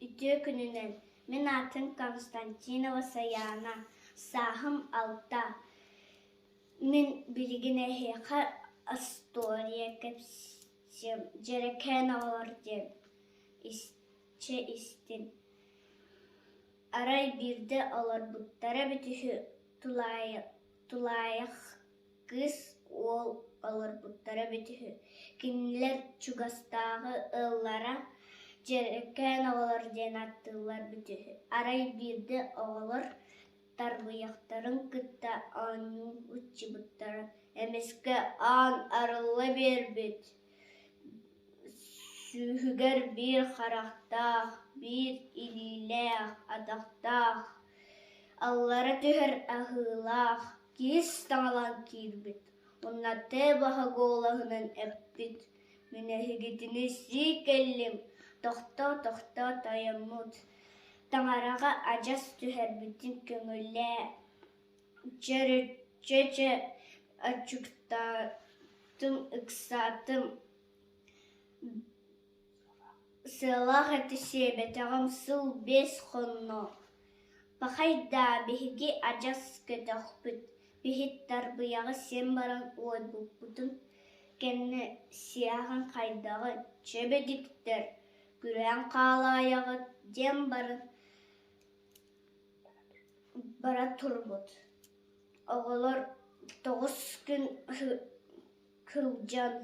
Үтүө күнүнэн! Мин аатым Константинова Сайаана, сааһым 6. Мин билигин эһиэхэ остуоруйа кэпсиэм, Дьэрэкээн оҕолор диэн исчэ истин. Арай биирдэ олорбуттара эбит үһү тулаайах кыыс уол олорбуттара эбит үһү. Кинилэр чугастааҕы ыаллара Дьэрэкээн оҕолор диэн ааттыыллар эбит үһү. Арай биирдэ оҕолор тарбыйахтарын кытта оонньуу ыччыбыттара, эмискэ аан арылла биэрбит, сүүһүгэр биир харахтаах, биир илиилээх, атахтаах, аллара түһэр аһыылаах киис таҥалаан киирбит уонна тыа баһа куолаһынан эппит: «Мин эһигитини сии кэллим, тохтоо-тохтоо тойоммут, таҥараҕа адьас түһэрбитин көҥүллээ, чөрүччэ аччыктаатым, ыксаатым, Сыалаах эти сиэбэтэҕим сыл 5 хонно, пахай даа, биһиги адьас көтөхпүт, биһит тарбыйаҕы сиэн баран уойбуппутун кэннэ сиэҕин хайдаҕый, чэбэдиктэр, күрээн хаалаайаҕыт диэн баран бара турбут. Оҕолор 9 күн сылдьан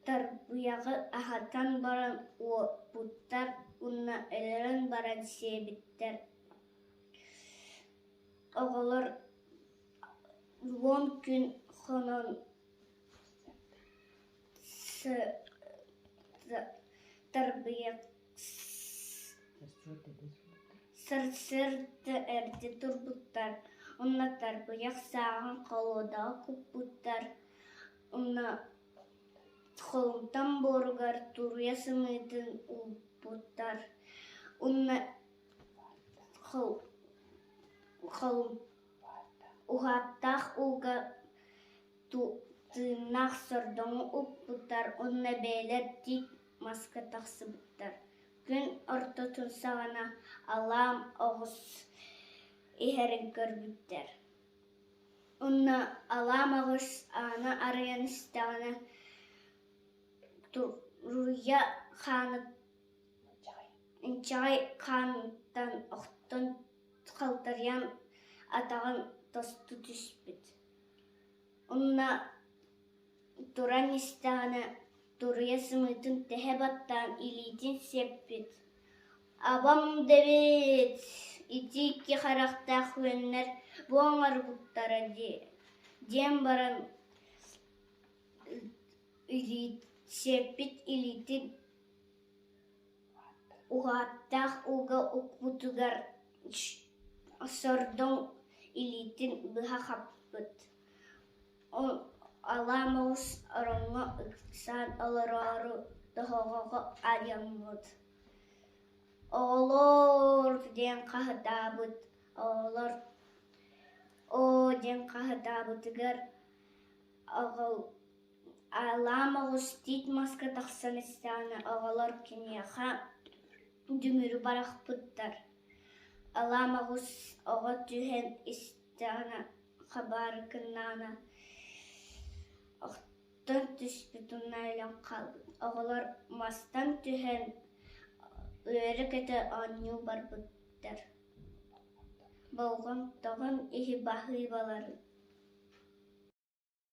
Тарбыйаҕы аһатан баран уоппуттар уонна өлөрөн баран сиэбиттэр. Оҕолор 10 күн хонон тарбыйах Сарсыарда эрдэ турбуттар уонна тарбыйах сааҕын холуодаҕа куппуттар уонна холумтан буоругар туруйа сымыытын уурбуттар уонна уһааттаах ууга тыыннаах сордоҥу укпуттар уонна бэйэлэр тиит маска тахсыбыттар. Күн ортотун саҕана алаам оҕус иһэрин көрбүттэр. Онно алаам оҕус ааны арыйан истэҕинэ туруйа хааны инчэҕэй хаантан охтон халтарыйан атаҕын тосту түспүт. Онно туран истэҕинэ туруйа сымыытын тэһэ баттаан илиитин сиэппит: «Абам да эбит, ити икки харахтаах үөннэр бу оҥорбуттара дии» диэн баран сиэппит илиитин уһааттаах ууга укпутугар сордоҥ илиитин быһа хаппыт. Алаа моҕус ороҥҥо ыксаан олороору тоһоҕоҕо айаммыт: «Оҕолоор!» диэн хаһытаабыт, оҕолор «Оо» диэн хаһытаабытыгар Алаа моҕус тиит маска тахсан истэҕинэ оҕолор киниэхэ дүҥүрү барахпыттар. Алаа моҕус оҕо түһэн истэҕинэ хабаарыкыннаҕына охтон түспүт уонна өлөн хаалбыт. Оҕолор мастан түһэн үөрэ-көтө оонньуу барбыттар. Болҕомтоҕун иһи баһыыбаларын.